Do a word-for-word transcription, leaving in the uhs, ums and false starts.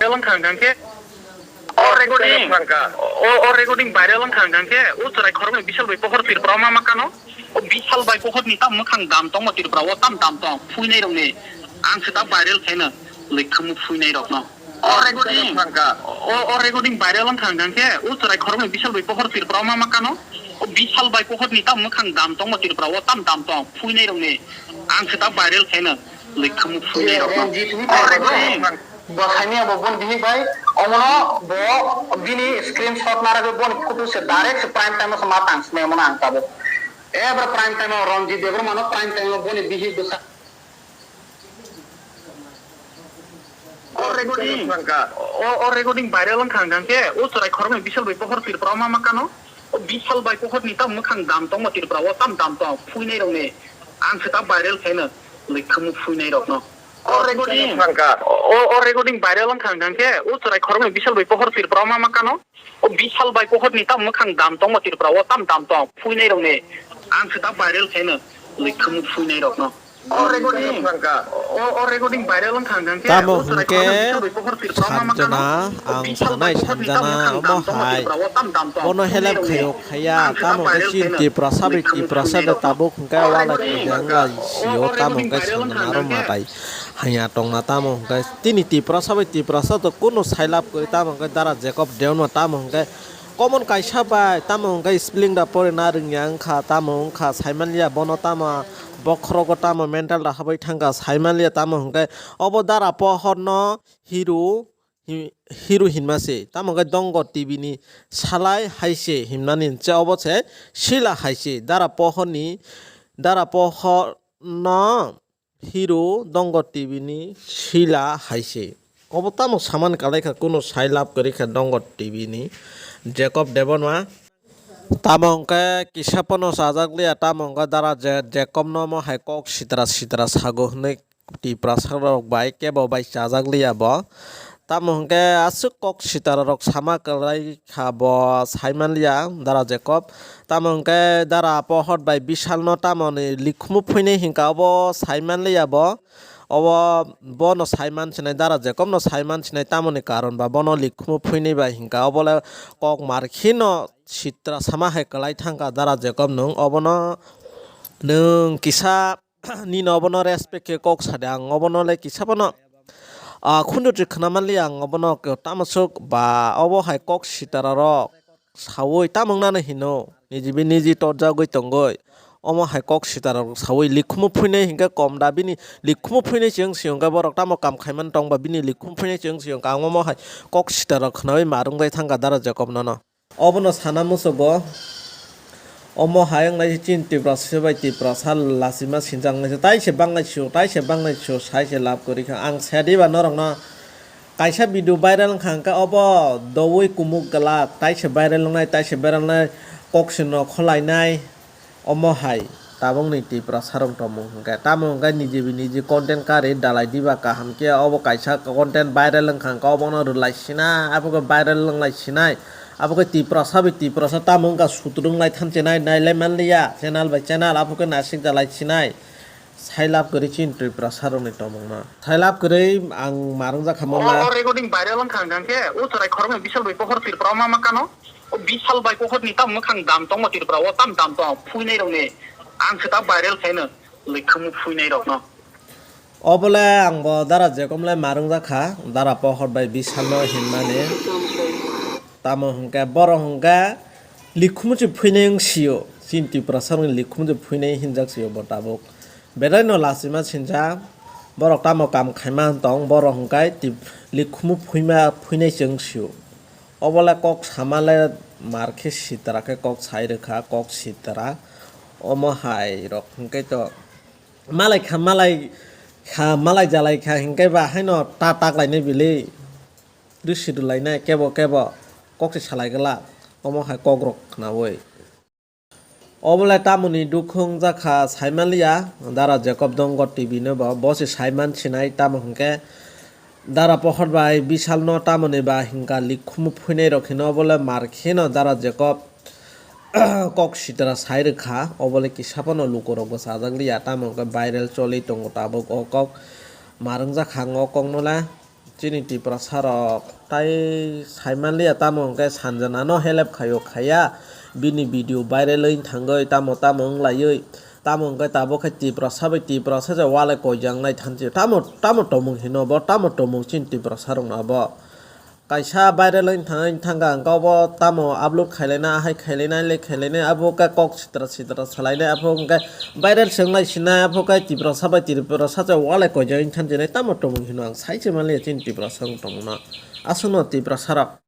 Viral wngkha hwnkha khe, o recording, o, o recording viral wngkha hwnkha khe, o chwrai khoroknwi Bishal bai pohor Tripura o ma ma kano. O Bishal bai pohor ni tam mwkhang dam tongma Tripura o tam dam tong phuinai rokni. Ang se ta viral khaino, lwkhumu phuinai rokno. O recording, o, o recording viral wngkha hwnkha khe, o chwrai khoroknwi Bishal bai pohor Tripura o ma ma kano. O Bishal bai pohor ni tam mwkhang dam tongma Tripura o tam dam tong phuinai rokni. Ang se ta viral khaino, lwkhumu phuinai rokno. Ranjit ni, o recording. Bo saimya bo boni bihik bai, omono bo bini screenshot naragwi boni photo se direct se prime time o se ma tang sini omono ang tabuk. Ebra prime time o Ranjit Debbarma no prime time o boni bihik bwsa. O recording, o, o recording viral wngkha hwnkha khe, o chwrai khoroknwi Bishal bai pohor Tripura o ma ma kano. O Bishal bai pohor ni tam mwkhang dam tongma Tripura o tam dam tong phuinai rokni. Ang se ta viral khaino, lwkhumu phuinai rokno. O recording, o, o recording viral wngkha hwnkha khe, o chwrai khoroknwi Bishal bai pohor Tripura o ma ma kano. O Bishal bai pohor ni tam mwkhang dam tongma Tripura o tam dam tong phuinai rokni. Ang se ta viral khaino, lwkhumu phuinai rokno. O recording, o, o recording viral wngkha hwnkha khe, tamo o chwrai hwnkhe khoroknwi Bishal bai pohor Tripura o ma ma kano. Sanjana, ang sanai Sanjana omo hai. Bono help khayo khaya, tamo hwnkhe chini Tiprasa bai Tiprasa de tabuk hwnkhe walai khaijak lai sio, tamo hwnkhe Sanjana aro matai haya tongna, tamo hwnkhe tini Tiprasa bai Tiprasa to kuno sailab kwrwi, tamo hwnkhe Dara Jacob Deonma, tamo hwnkhe common kaisa bai, tamo hwnkhe spelling da porina rwngya wngkha, tamo wngkha saimanliya bono, tamo bokhorogo tamo mental da habwi thangkha saimanliya, tamo hwnkhe obo Dara pohorno hero hi-, hero hinma se, tamo hwnkhe Dongo T V ni salai hai se himnani hwnse, obo se sila hai se, Dara Pohor ni, Dara Pohor no hero Dongo T V ni sila hai se. Obo tamo saman kalai kha, kuno sai lab kwrwi kha Dongo T V ni Jacob Debbarma. Tamo hwnkhe kisa phano chajak liya, tamo hwnkhe Dara Je-, Jacob no omo hai kok sitra sitra sago hwnwi Tiprasa rok bai kebo bai chajak liya bo. Tamo hwnkhe aswk kok sitara rok sama kwlai kha bo saimanliya Dara Jacob. Tamo hwnkhe Dara Pohor bai Bishal no tamoni likhumu phuinai hinkha obo saimanliya bo. Obo bono saiman sinai, Dara Jacob no saiman sinai, tamoni karon ba bono likhumu phuinai bai hinkha obo le kok mar kheno sitra sama hai kwlai thangkha Dara Jacob nwng obono nwng kisa nini obono respect khe kok sadi, ang obono le kisa phano, ah, khunju twi khwna manliya, ang obono tamo swk ba obo hai kok sitara rok sawi tamo wngnani hino, niji bi niji torjagwi tongwi omo hai kok sitara rok sawi likhumu phuinai hinkhe kom da, bini likhumu phuinai se wng si hwnkhe borok tamo kam khaimani tongba bini likhumu phuinai se wng si hwnkhe ang omo hai kok sitara rok khwnawi ma rwngbai thangkha Dara Jacob nono. Obono sana muchugo, omo hai wngnai chini Tiprasa bai Tiprasa lachima sinjak wngnai se, taise bangnai sio, taise bangnai sio, sai se lab kwrwi kha. Ang sadi ba norokno kaisa video viral wngkha, hwnkhe obo doui kumuk glak, taise viral wngnai, taise viral wngnai, kok se nokho lainai. Omo hai tabukni Tiprasa rok tongmung hwnkhe, tamo hwnkhe niji bi niji content kari dalai diba kaham khe, obo kaisa content viral wngkha hwnkhe obono rwlai sinai, abo khe viral wnglai sinai, abo khe Tiprasa bai Tiprasa tamo wngkha sutru wnglai thanse nai, nailai manliya channel bai channel, abo khe nasik dalai sinai, sai lab kwrwi chini Tiprasa rokni tongmungno. Sai lab kwrwi ang ma rwngjak kha O, manla. O recording viral wngkha hwnkha khe, o chwrai khoroknwi Bishal bai pohor Tripura o ma ma kano. O Bishal bai pohor ni tam mwkhang dam tongma Tripura o tam dam tong phuinai rokni. Ang se ta viral khaino, likhumu phuinai rokno. Obole ang bo Dara Jacob le ma rwngjak kha, Dara Pohor bai Bishal no hinmani. Tamo hwnkhe borok hwnkhe likhumu se phuinai wng sio, chini Tiprasa rokni likhumu se phuinai hinjak sio bo tabuk. Belai no lachima sinjak, borok tamo kam khaima tong, borok hwnkhe tip-, likhumu phuima, phuinai se wng sio. Obo le kok sama le mar khe sitra khe kok sai rwkha, kok sitra. Omo hai rok hwnkhe to malai kha, malai kha, malai jalai kha hwnkhe ba haino ta tak lainai bili. Rwsi rwlainai kebo kebo kok se salai glak, omo hai kok rok khnaui. Obolai tamoni dukhu wngjakha saimanliya, Dara Jacob Dongor T V no bo, bo se saiman sinai, tamo hwnkhe Dara Pohor bai Bishal no tamoni ba hwnkha likhumu phuinai rok hino, obolai mar kheno Dara Jacob kok sitra sai rwkha, obolai kisa phano luku rok bo chajak liya, tamo hwnkhe viral choli tongo tabuk o kok, mar wngjakha ang o kok no le. Chini Tiprasa rok tai saimanliya, tamo hwnkhe Sanjana no help khaio khaiya, bini video viral wng thangwi tamo tamo wng laiwi, tamo hwnkhe tabuk khe Tiprasa bai Tiprasa se walai koijaknai thanchi, tamo tamo tongmung hino bo, tamo tongmung chini Tiprasa rokno abo. Kaisa viral wng thangwi thangkha hwnkhe obo tamo upload khailaina, ahai khailaina, le khailaina, abo khe kok sitra sitra salainai, abo hwnkhe viral se wnglai sinai, abo khe Tiprasa bai Tiprasa se walai koijak wng thanchi nai, tamo tongmung hino ang sai se manliya chini Tiprasa wng tongmano. Aswkno Tiprasa rok.